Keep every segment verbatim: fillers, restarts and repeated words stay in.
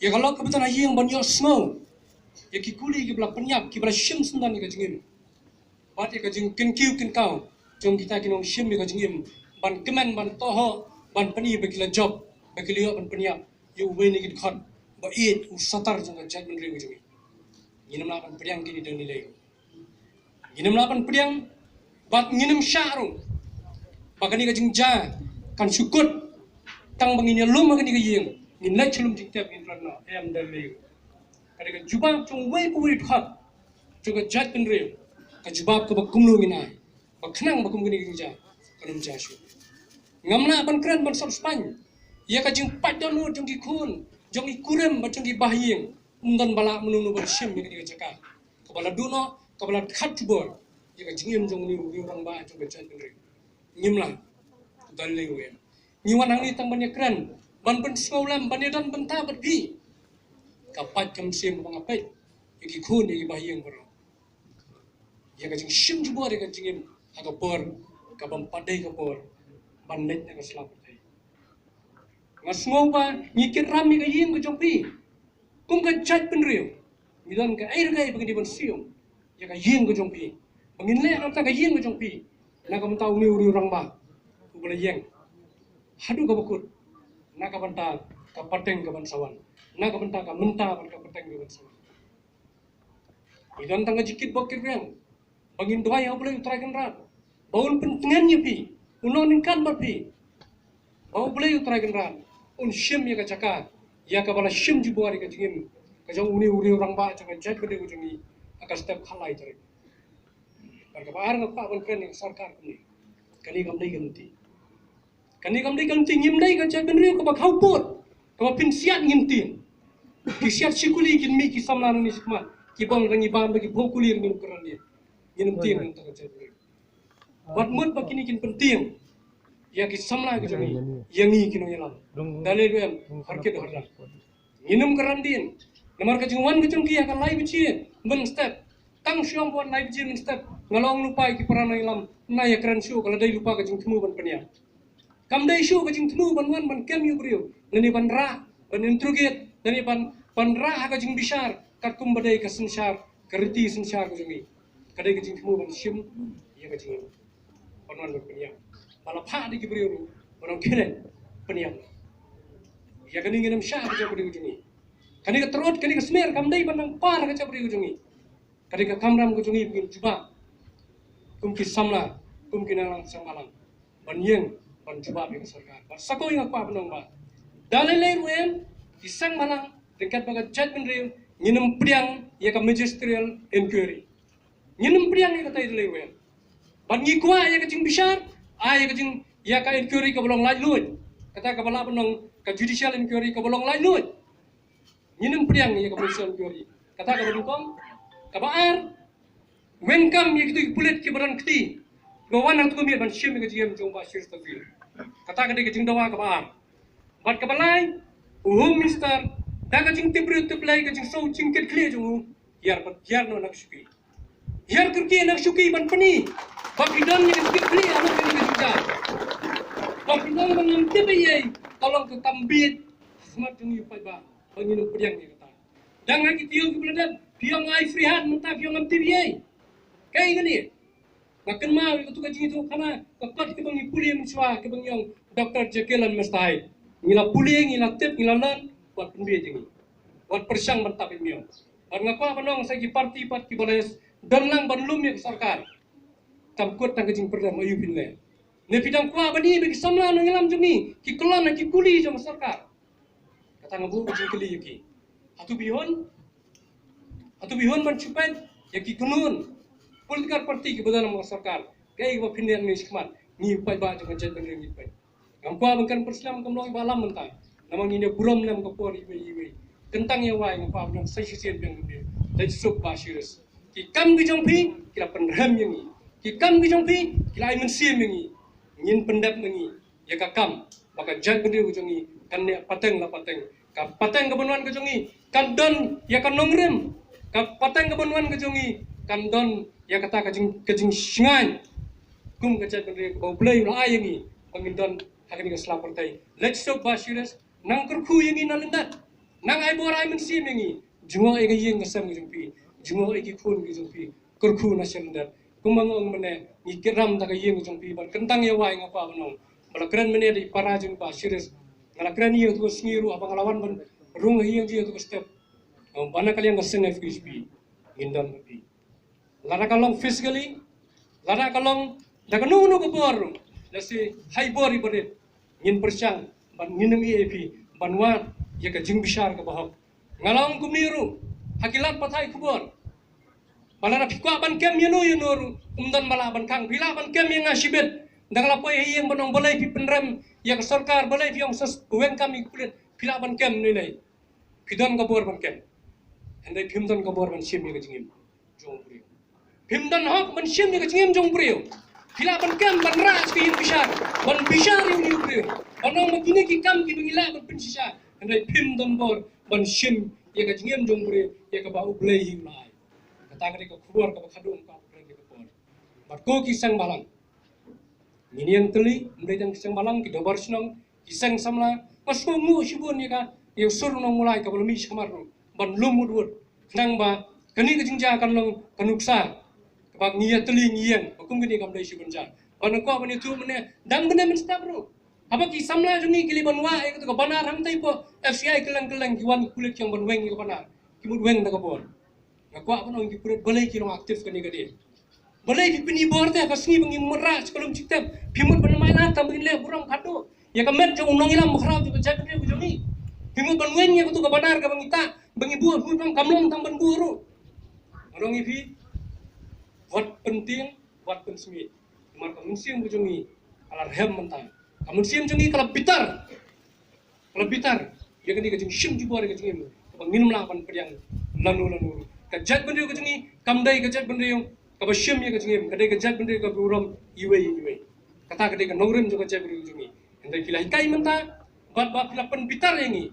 Ïa ka lok kaba don ha ïing ban ïohsngew ïa ki kuli kiba la pynïap, kiba la shim syndon ïa ka jingim, bad ïa ka jingkyntiew kyntkaw jong kita ki nongshim ïa ka jingim, ban kmen, ban tohok, ban pyni ba ki la jop, ba ki la ïoh ban pynïap ïa uwei na ki dkhot ba ïeit, u sotar jong ka jaitbynriew jong ngi. Ngin ym lah ban pdiang kine da lei lei. Ngin ym lah ban pdiang bad ngin ym shah ruh ba kane ka jingjia kan shu kut tang ba ngin ïalum ha kane ka ïing, ngin leit sha lum jingtep, ngin rat noh, em, da lei. Ka dei ka jubab jong uwei pa uwei u dkhot jong ka jaitbynriew, ka jubab kaba kumno ngin ai ba khnang ba kum kane ka jingjia kan ym jia shuh. Ngam lah ban kren ban sop spaiñ ïa ka jingpait dohnud jong ki khun, jong ki kurim bad jong ki bahaïing. Ym don ba lah mano mano ban shim ïa kane ka jaka kaba la duh noh, kaba la khat jubor ïa ka jingim jong une u rangbah jong ka jaitbynriew. Ngim lah. Da lei ruh em. Ngi wan hangne tang ban ïakren, ban pynsngewlem, ban ïadon bynta bad phi. Ka pait ka mynsiem ba nga peit ïa ki khun, ïa ki bahaïing baroh, ïa ka jingshim jubor ïa ka jingim ha ka por kaba ym pat dei ka por ban leit na ka sla pyrthei. Nga sngew ba ngi kit ram ïa ka ïing ka jong phi. Kum ka jaitbynriew, ngi don kaei re kaei ba ngin dei ban siew ïa ka ïing ka jong phi, ba ngin leh na ka bynta ka ïing ka jong phi, na ka bynta une u rangbah uba la ïeng haduh kaba kut, na ka bynta ka pateng kaban sa wan, na ka bynta ka mynta bad ka pateng kaban sa wan. Ngi don tang ka jingkit bok kit rwiang ba ngin duwai ha U Blei U Trai Kynrad ba un pyntngen ïa phi, un long ryngkat bad phi, ba U Blei U Trai Kynrad un shim ïa ka jaka ïa kaba la shim jubor ïa ka jingim ka jong une u rangbah jong ka jaitbynriew jong ngi ha ka step khatlai tarik. Bad kaba ar, nga kwah ban kren ïa ka sorkar kumne, kane kam dei ka lynti. Kane kam dei ka lynti. Ngim dei ka jaitbynriew kaba khaw pud, kaba pynsiat ngin tieng. Ki siat shi kuli kin mih ki samla nangne shakhmat, ki bang rangi bam da ki phew kuli, ngin kren ïa, ngin ym tieng nangta ka jaitbynriew. Bad mut ba kine kin pyntieng ïa ki samla ki jong ngi, ïa ngi ki nongïalam. Da lei ruh em, harkit harda. Ngin ym kren dien. Namar ka jingwan ka jong ki ha ka lai baje mynstep. Tang shu ong ba wan lai baje mynstep, nga la ong lypa ïa ki para nongïalam, na ïa kren shuh, ka la dei lypa ka jingthmu ban pynïap. Kam dei shuh ka jingthmu ban wan ban kem ïa u briew, lane ban rah, ban interrogate, lane ban, ban rah ha ka jingbishar katkum ba dei ka synshar, ka riti synshar ka jong ngi. Ka dei ka jingthmu ban shim ïa ka jingim, ban wan ban pynïap. Ba la phah da ki briew ruh ban ong khie leit pynïap. Ïa kane ngin ym shah ha ka jaitbynriew ka jong ngi. Kane ka tyrut, kane ka smer kam dei ban nang par ha ka jaitbynriew ka jong ngi. Ka dei ka kamram ka jong ngi ba ngin jubab kum ki samla, kum ki nongïalam seng bhalang, ban ïeng ban jubab ïa ka sorkar. Bad sa kawei nga kwah ban ong ba da lei lei ruh em, ki seng bhalang ryngkat bad ka jaitbynriew, ngin ym pdiang ïa ka magisterial inquiry. Ngin ym pdiang ïa kata da lei ruh em. Bad ngi kwah ïa ka jingbishar, ai ïa ka jing, ïa ka inquiry kaba long laitluid. Kata kaba lah ban ong ka judicial inquiry kaba long laitluid. Ngin ym pdiang ïa ka magisterial inquiry kata kaba nyngkong. Kaba ar, weng kam ïa kito ki pulit kiba don kti, kiba wan ha kata ka miet ban shim ïa ka jingim jong u Bah Shirus Tadhil. Kata ka dei ka jingdawa kaba ar. Bad kaba lai, u Home Minister, da ka jingtip briew tip Blei, ka jingsngew jingkitkhlieh jong u, hiar bad hiar noh na ka shuki. Hiar kyrkieh na ka shuki ban pyni ba phi don ïa ka jingkitkhlieh halor kane ka jingïaid. Ba phi don ban ym tip ei ei, ka long ka kam bieit ha khmat jong ngi u paidbah. Ba ngin ym pdiang ïa kata. Dang ha ki taïew kiba la dep phi ong ai free hand, mynta phi ong ngam tip ei ei. Kaei kane? Nga kynmaw ïa katu ka jingïathuhkhana, ka kot kaba ngi pule mynshuwa, kaba ngi ong Doctor Jekyll and Mister Hyde. Ngi la pule, ngi la tip, ngi la learn, wat pynbieit ïa ngi, wat pyrshang ban tap ïa ngi. Bad nga kwah ban ong sa ki party pat kiba la don lang ban lum ïa ka sorkar, kam kut tang ka jingpyrdem, aïu phin leh? Ne phi dang kwah ban i ba ki samla nongïalam jong ngi ki kyllon ha ki kuli jong ka sorkar? Kata nga buh ka jingkylli ïa ki. Hato phi hun? Hato phi hun ban shu peit ïa ki kynhun political party kiba don ha ka sorkar? Kaei kaba phin leh mynne shakhmat? Ngi u paidbah jong ka jaitbynriew ngi peit. Ngam kwah ban kren pyrshah, kam long ba lam mynta, namar ngin ïa burom lem ka por iwei iwei. Kyntang ïa wai nga kwah ban sa shisien biang, leit suk Bah Shirus. Ki kam ki jong phi ki la pynrhem ïa ngi. Ki kam ki jong phi ki la ai mynsiem ïa ngi. Ngin pyndep na ngi ïa ka kam ba ka jaitbynriew ka jong ngi kan neh pateng la pateng. Ka pateng kaban wan ka jong ngi kan don ïa ka nongrim. Ka pateng kaban wan ka jong ngi kan don ïa kata ka jing, ka jingshngaiñ kum ka jaitbynriew kaba U Blei u la ai ïa ngi ba ngin don ha kane ka sla pyrthei. Leit suk Bah Shirus, Nang kyrkhu ïa ngi na lyndet. Nang ai bor ai mynsiem ïa ngi. Jngoh ïa ka ïing ka sem ka jong phi. Jngoh ïa ki khun ki jong phi. Kyrkhu na sha lyndet. Kumba nga ong mynne, ngi kit ram da ka ïing ka jong phi, bad kyntang ïa wai nga kwah ban ong. Ba la kren mynne da i para jong i Bah Shiris. Nga la kren ïa uto ka sngi ruh, haba nga la wan ban rung ha ïing jong uto ka step. Ba na ka liang ka seng F K J P. Ngin don bad phi. Lada ka long physically, lada ka long da kano kano ka bor, lehse ha i bor i barit, ngin pyrshang ban ngin ym ïa phi, ban wad ïa ka jingbishar kaba hok. Nga la ong kumne ruh ha ki lad pathai khubor, ba lada phi kwah ban kem ïano ïano ruh, ym don ba lah ban khang. Phi lah ban kem ïa nga shibit, da nga la poi ha ïing ban ong balei phi pynrem ïa ka sorkar, balei phi ong sa weng kam ïa ki pulit, phi lah ban kem, nilai phi don ka bor ban kem. Hynrei phim don ka bor ban shim ïa ka jingim jong u briew. Phim don hok ban shim ïa ka jingim jong u briew. Phi lah ban kem, ban rah sha ka ïing bishar, ban bishar ïa une u briew, ban ong ba kine ki kam kiba ngi lah ban pynshisha. Hynrei phim don bor ban shim ïa ka jingim jong u briew, ïa kaba U Blei hi u la ai. Kata ka dei ka khubor kaba khadduh ka khubor. Bad ko ki seng balang, ngin ïeng tylli, ym dei tang ki seng balang, ki dorbar shnong, ki seng samla. Nga sngewnguh shibun ïa ka, ïa u sur u nongmulai kaba la mih sha khmat ruh ban lum wut wut. Khnang ba kane ka jingjia kan long ka nuksa kaba ngi ïatylli ngi ïeng, ba kum kane kam dei shu ban jia. Ba nga kwah ban ïathuh mynne, dang mynne mynstep ruh, haba ki samla jong ngi ki leit ban wah ïa kato ka banar hangtai hapoh F C I kylleng kylleng, ki wan ki pulit ki ong ban weng ïa ka banar, ki mut weng da ka bor. Nga kwah ban ong ïa ki pulit, balei ki long active kane ka dei? Balei phi pyni bor te ha ka sngi ba ngi mrad sha ka lum jingtep? Phi mut ban ym ailad tang ba ngin leh burom khadduh ïa ka met jong u nongïalam bakhraw jong ka jaitbynriew ka jong ngi? Phi mut ban weng ïa kato ka banar kaba ngi tah ba ngi buh, phi mut ban kam long tang ban buh ruh? Nga ong ïa phi, wat pyntieng, wat pynsmit. Namar ka mynsiem ka jong ngi ka la rhem mynta. Ka mynsiem jong ngi ka la bitar. Ka la bitar ïa kane ka jingshim jubor ïa ka jingim, kaba ngin ym lah ban pdiang lano lano. Ka jaitbynriew ka jong ngi kam dei ka jaitbynriew kaba shim ïa ka jingim, ka dei ka jaitbynriew kaba burom iwei ïa iwei. Kata ka dei ka nongrim jong ka jaitbynriew ka jong ngi. Hynrei ki la hikai mynta bad ba ki la pynbitar ïa ngi.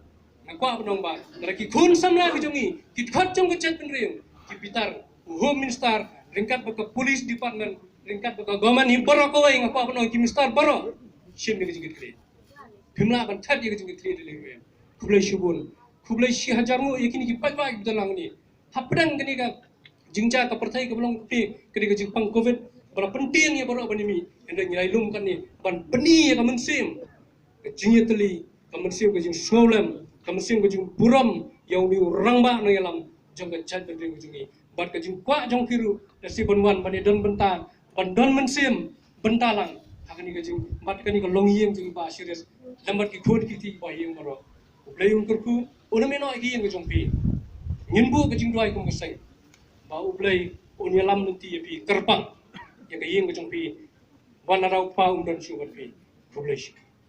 Nga kwah ban ong ba lada ki khun samla ki jong ngi, ki dkhot jong ka jaitbynriew, ki bitar, u Home Minister ryngkat bad ka Police Department, ryngkat bad ka government hi baroh kawei, nga kwah ban ong ki minister baroh, shim ïa ka jingkitkhlieh. Phim lah ban thep ïa ka jingkitkhlieh da lei ruh. Khublei shibun, khublei shi hajar nguh ïa kine ki paidbah kiba don lang ne hapdeng kane ka jingjia ka pyrthei kaba long kane, kane ka jingpang covid ba la pyntieng ïa baroh ban ïa mih. Hynrei ngi la ïalum kane ban pyni ïa ka mynsiem ka jingïatylli, ka mynsiem ka jingsngewlem, ka mynsiem ka jingburom ïa une u rangbah nongïalam jong ka jaitbynriew ka jong ngi. Bad ka jingkwah jong ki ruh, lehse ban wan ban ïadon bynta, ban don mynsiem bynta lang ha kane ka jing, bad kane ka longïing jong i Bah Shiris lem bad ki khun ki kti ba ïing baroh. U Blei un kyrkhu, un ym ïehnoh ïa ka ïing ka jong phi. Ngin buh ka jingduwai kum ka seng ba U Blei un ïalam lynti ïa phi, kyrpang ïa ka ïing ka jong phi. Wan na u Kpa un don shuh bad phi. Khublei shibun.